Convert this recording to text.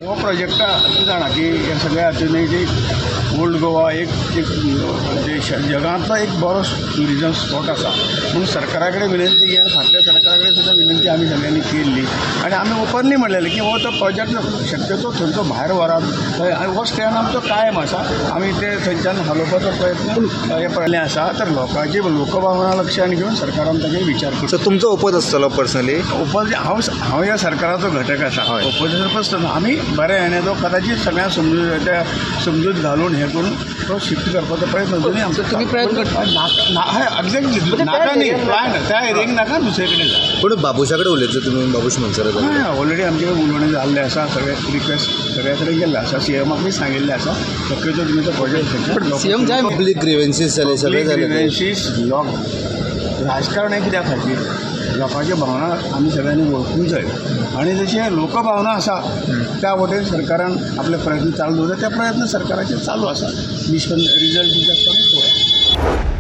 हो प्रोजेक्टा तूं जाणा की हे सगळ्या हातून जी ओल्ड गोवा एक एक जगांतलो एक बरो ट्युरिजम स्पॉट आसा म्हणून सरकारा कडेन विनंती ही आनी फाटल्या सरकारा कडेन सुद्दां विनंती आमी सगळ्यांनी केल्ली आनी आमी ओपनली म्हणलेलें की हो तो प्रोजेक्ट शक्यतो थंयचो भायर व्हरात थंय. आनी हो स्टँड आमचो कायम आसा. आमी ते थंयच्यान हालोवपाचो प्रयत्न हे पळयल्ले आसा. तर लोकांची लोकभावना लक्षात घेवन सरकारान ताजेर विचार करचो. सो तुमचो ओपोज आसतलो पर्सनली? ओपोज हांव हांव ह्या सरकाराचो घटक आसा. ओपोजिशन पसून आमी बरें हें तो कदाचित सगळ्यांक समजून त्या समजूत घालून हें करून तो शिफ्ट करपाचो प्रयत्न अजुनूय आमचो. तुम्ही प्रयत्न हय, एक्झॅक्टली. नाका न्ही, प्लॅन त्या एरियेक नाका, दुसरे कडेन जाय. पूण बाबूशा कडेन उलयतले तुमी, बाबूश मनसर? हय, ऑलरेडी आमचे कडेन उलोवणें जाल्लें आसा. सगळे रिक्वेस्ट सगळ्या कडेन गेल्लें आसा. सीएमाकूय सांगिल्लें आसा, शक्यतो तुमी तो प्रोजेक्ट. सीएम जाय. पब्लीक ग्रिवेन्सीस जाले, सगळे जाले ते. ग्रिवेन्सीस लोक, राजकारण हें कित्या खातीर? लोकांच्यो भावना आमी सगळ्यांनी वळखूंक जाय आनी जशें लोकभावना आसा त्या वटेन सरकारान आपले प्रयत्न चालू दवरले. ते प्रयत्न सरकाराचे चालू आसा. निष्पन्न रिजल्ट दिता आमी पळोवया.